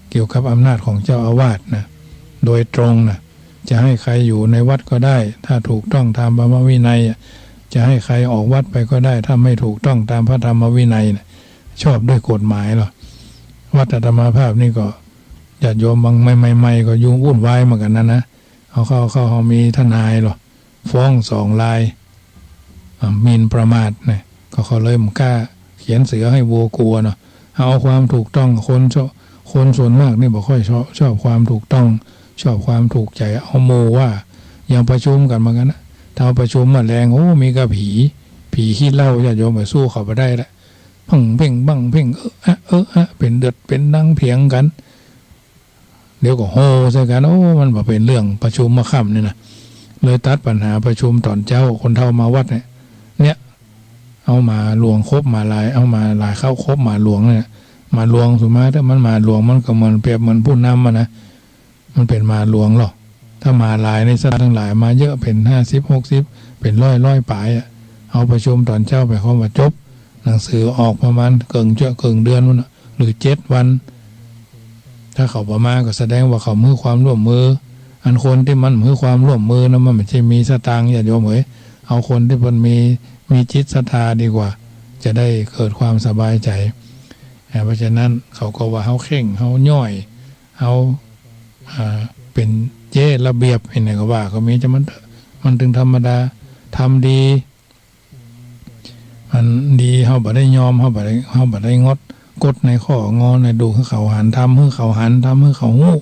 เกี่ยวกับอำนาจของเจ้าอาวาสนะ โดยตรงนะ จะให้ใครอยู่ในวัดก็ได้ ถ้าถูกต้องตามพระธรรมวินัยอะ จะให้ใครออกวัดไปก็ได้ ถ้าไม่ถูกต้องตามพระธรรมวินัยนะ ชอบด้วยกฎหมายเหรอ วัดอาตมาภาพนี่ก็ ญาติโยมบางใหม่ๆๆ ก็ยุ่งวุ่นวายเหมือนกั๋นนะนะ เอาเข้า เข้า เขามีทนายเหรอ ฟ้องสองราย อ่า หมิ่นประมาทนะ ก็เขาเลยบ่กล้าเขียนเสือให้วัวกลัวเนาะ เอาความถูกต้อง คนชอบ คนส่วนมากนี่บ่ค่อยชอบ ชอบความถูกต้อง ชอบความถูกใจ๋ เอาหมู่ว่า อย่างประชุมกั๋นเหมือนกั๋นนะ ถ้าเอาประชุมมาแลง โอ้ มีก้าผี๋ ผี๋ขี้เหล้า ญาติโยมไปสู้เขาบ่ได้ละ พังเพ่งบังเพ่ง เอออะ เอออะ เป๋นเดือดเป๋นดังเถียงกั๋น เดี๋ยวก็โห่ใส่กั๋น โอ้ มันบ่เป๋นเรื่อง ประชุมมาค่ำนี่นะ เลยตัดปัญหาประชุมต๋อนเจ๊า คนเฒ่ามาวัดเนี่ย เนี่ย เอาหมาหลวงคบหมาหลาย เอาหมาหลายเข้าคบหมาหลวงเนี่ย หมาหลวงส่วนมากถ้ามันหมาหลวงมันก็เหมือนเปรียบเหมือนผู้นำอะนะ มันเป๋นหมาหลวงเหรอ ถ้าหมาหลายนี่สัตว์ตังหลายมาเยอะ เป๋นห้าสิบ หกสิบ เป๋นร้อย ร้อยป๋ายอะ เอาประชุมต๋อนเจ๊าไป เขาว่าจบ หนังสือออกประมาณเกิ่งเจื้อเกิ่งเดือนปู้นน่ะ หรือเจ็ดวัน ถ้าเขาบ่มาก็แสดงว่าเขาบ่หื้อความร่วมมือ อันคนตี้มันบ่หื้อความร่วมมือนะ มันบ่ใจ้มีสตางค์ ญาติโยมเอ๋ย เอาคนตี้เปิ้นมี มีจิตศรัทธาดีกว่า จะได้เกิดความสบายใจ๋ อ่า เพราะฉะนั้นเขาก็ว่าเฮาเคร่ง เฮาย่อย เฮา อ่า เป๋นเจ๊ระเบียบ เห็นไหนก็ว่า ก็มี จะมัน มันตึงธรรมดา ทำดี อันดีเฮาบ่ได้ยอม เฮาบ่ได้ เฮาบ่ได้งด กดในข้องอใน ดูหื้อเขาหัน ทำหื้อเขาหัน ทำหื้อเขาฮู้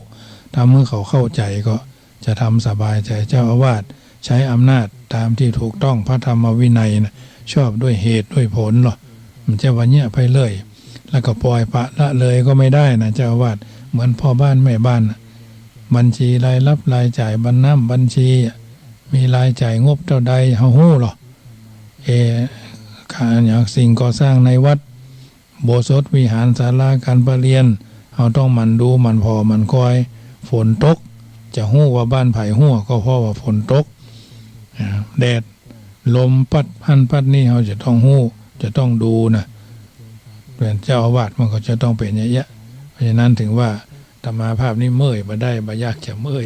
ทำหื้อเขาเข้าใจ๋ ก็จะทำสบายใจ๋ เจ้าอาวาสใช้อำนาจต๋ามตี้ถูกต้องพระธรรมวินัยนะ ชอบด้วยเหตุด้วยผลเหรอ มันจะว่าเยียะไปเลย แล้วก็ปล่อยปละละเลยก็ไม่ได้นะ เจ้าอาวาส เหมือนพ่อบ้านแม่บ้านน่ะ บัญชีรายรับรายจ่าย บัญ น้ำบัญชีอะ มีรายจ่ายงบเต้าใด เฮาฮู้เหรอ เอ การ อย่างสิ่งก่อสร้างในวัด อุโบสถวิหาร ศาลาการประเรียน เฮาต้องหมั่นดู หมั่นผ่อ หมั่นคอย ฝนตก จะฮู้ว่าบ้านใผฮั่ว ก็เพราะว่าฝนตก อ่า แดด ลมปั๊ดหั้นปั๊ดนี่ เฮาจะต้องฮู้ จะต้องดูนะ เป๋นเจ้าอาวาสมันก็จะต้องเป๋นอย่างเยียะ เพราะฉะนั้นถึงว่าอาตมาภาพนี่เมื่อยบ่ได้ บ่อยากจะเมื่อย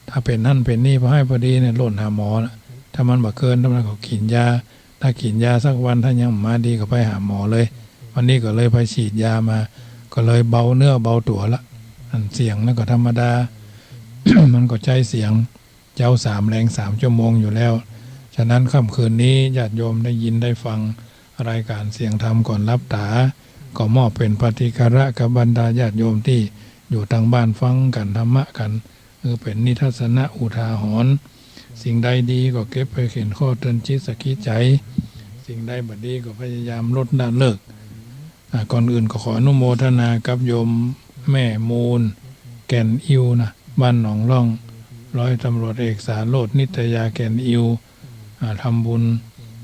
ถ้าเป๋นหั้นเป๋นนี่ พอให้พอดีเนี่ย ล่นหาหมอนะ ถ้ามันบ่เกิน ถ้ามันก็กิ๋นยา ถ้ากิ๋นยาสักวัน ถ้ายังบ่มาดีก็ไปหาหมอเลย วันนี้ก็เลยไปฉีดยามา ก็เลยเบาเนื้อเบาตั๋วละ อันเสียงนั่นก็ธรรมดา มันก็ใจ๊เสียงเจ๊าสามแลงสามชั่วโมงอยู่แล้ว ฉะนั้นค่ำคืนนี้ญาติโยมได้ยินได้ฟังรายการเสียงธรรมก่อนหลับต๋า ก็มอบเป๋นปาฏิฆาระกับบรรดาญาติโยมตี้อยู่ตางบ้านฟังกั๋นธรรมะกั๋น เออ เป๋นนิทัศนะอุทาหรณ์ สิ่งใดดีก็เก็บไปเป๋นข้อเตือนจิตสะกิดใจ๋ สิ่งใดบ่ดีก็พยายามลดละเลิก อ่า ก่อนอื่นก็ขออนุโมทนากับโยมแม่มูล แก่นอิวนะ บ้านหนองล่อง ร้อยตำรวจเอกสาโรจน์ นิตยา แก่นอิว อ่า ทำบุญ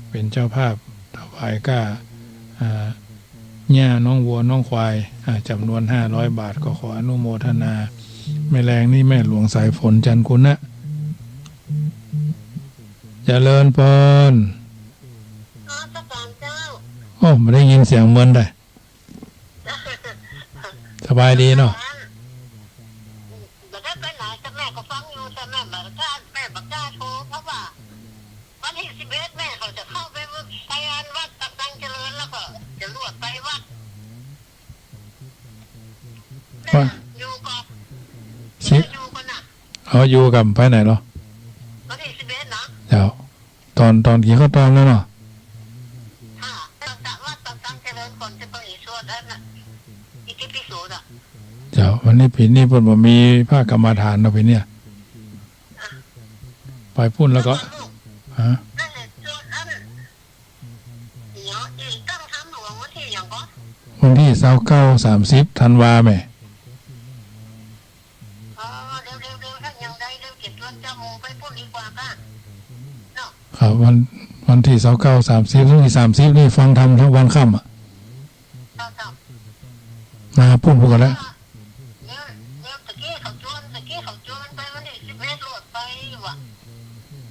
เป๋นเจ้าภาพถวายก้า อ่า หญ้าน้องวัวน้องควาย อ่า จ๋ำนวนห้าร้อยบาท ก็ขออนุโมทนา แม่แลงนี่แม่หลวงสายฝน จันทร์คุณนะ เจริญพร นมัสก๋านเจ้า โอ้ บ่ได้ยินเสียงเมินได้ สบายดีเนาะ บ่ได้ไปไหน แต่แม่ก็ฟังอยู่ แต่แม่บ่กล้า แม่บ่กล้าโทร เพราะว่าวันตี้สิบเอ็ดแม่เขาจะเข้าไป ไปงานวัดตังเจริญ แล้วก็จะลวดไปวัด ว่า แม่อยู่ก่อ สิ แม่อยู่ก่อนะ เอาอยู่ก่อ ไปไหนเหรอ วันตี้สิบเอ็ดนะ เจ้า ต๋อน ต๋อนกิ๋นข้าวต๋อนแล้วเนาะ ค่ะ แต่ว่าต๋อนตั้งเจริญก่อนจะไปสวดอันน่ะ อิติปิโสน่ะ เจ้า วันนี้ปี๋นี้เปิ้นบ่มีพระกรรมฐานเนาะปี๋เนี่ย ไปปู้นแล้วก็ ฮะ นั่นแหละ สวดอัน เดี๋ยวอีกตั้งธรรมหลวงวันตี้หยังก่อ วันตี้ซาวเก้า สามสิบธันวาแหม อ๋อ เร็วๆๆ ถ้ายังได้เร็วเจ็ดวันจะโมไปปู้นดีกว่าค่ะ เนาะ ครับ วัน วันตี้ซาวเก้า สามสิบ วันตี้สามสิบนี่ฟังธรรมทั้งวันค่ำอะ เจ้า เจ้า มาปู้นพู้นกั๋นแล้ว เดี๋ยว เดี๋ยวตะกี้เขาจวน ตะกี้เขาจวนไปวันตี้สิบเอ็ดลวดไปอยู่อะ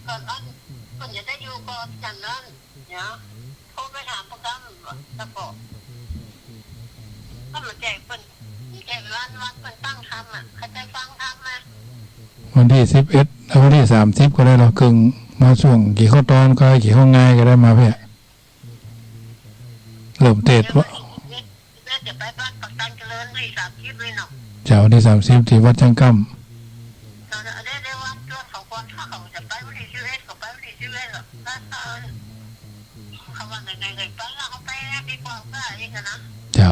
ก่อนอัน ก่อนจะได้อยู่ก่อนจันนั้น เดี๋ยวโทรไปถามประจำว่า วันตี้สิบเอ็ด เอาวันตี้สามสิบก็ได้ เฮาเกิ่งมาช่วงกี่ข้าวตอนก็ได้ กี่ข้าวงายก็ได้ มาเปียะ เริ่มเตสวะ เจ้า วันตี้สามสิบตี้วัดจังก้ำ เจ้า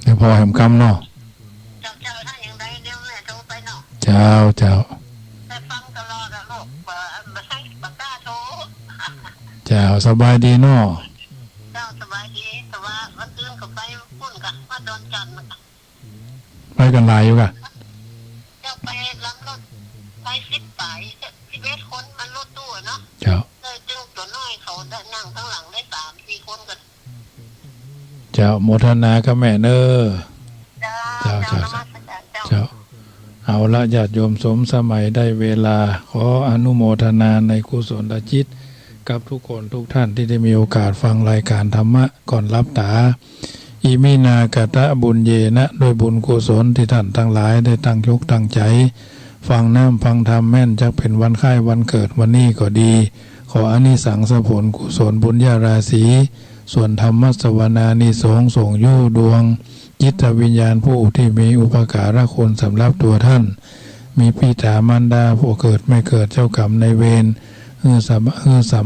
เดี๋ยวผ่อแหมกำเนาะ เจ้า เจ้า เจ้า สบายดีเนาะ เจ้า สบายดี แต่ว่าวันอื่นก็ไปปุ้นกะ มาดอนจันทน์ ไปกั๋นหลายอยู่กะ เจ้า ไปลำรถ ไปสิบป๋าย สิบเอ็ดคน มันรถตู้อะเนาะ เจ้า ได้จึงตั๋วน้อยเขาได้นั่งข้างหลังได้สามสี่คนกะ เจ้า โมทนากับแม่เน้อ เจ้า เจ้า เจ้า เจ้า นมัสการเจ้า เจ้า เอาละ ญาติโยมสมสมัยได้เวลา ขออนุโมทนาในกุศลจิต กับทุกคนทุกท่านตี้ได้มีโอกาสฟังรายการธรรมะก่อนหลับต๋า อิมินา กะตะ บุญเยนะ ด้วยบุญกุศลตี้ท่านตังหลายได้ตั้งอกตั้งใจ๋ ฟังน้ำฟังธรรมแม่น จักเป๋นวันคล้ายวันเกิดวันนี้ก็ดี ขออานิสังสผลกุศลบุญญาราศี ส่วนธรรมสวนานิสงส์ส่งยุดวง จิตวิญญาณผู้ตี้มีอุปการะคุณสำหรับตั๋วท่าน มีปิต๋ามารดา พ่อเกิดแม่เกิด เจ้ากรรมนายเวร หื้อสำ หื้อสำ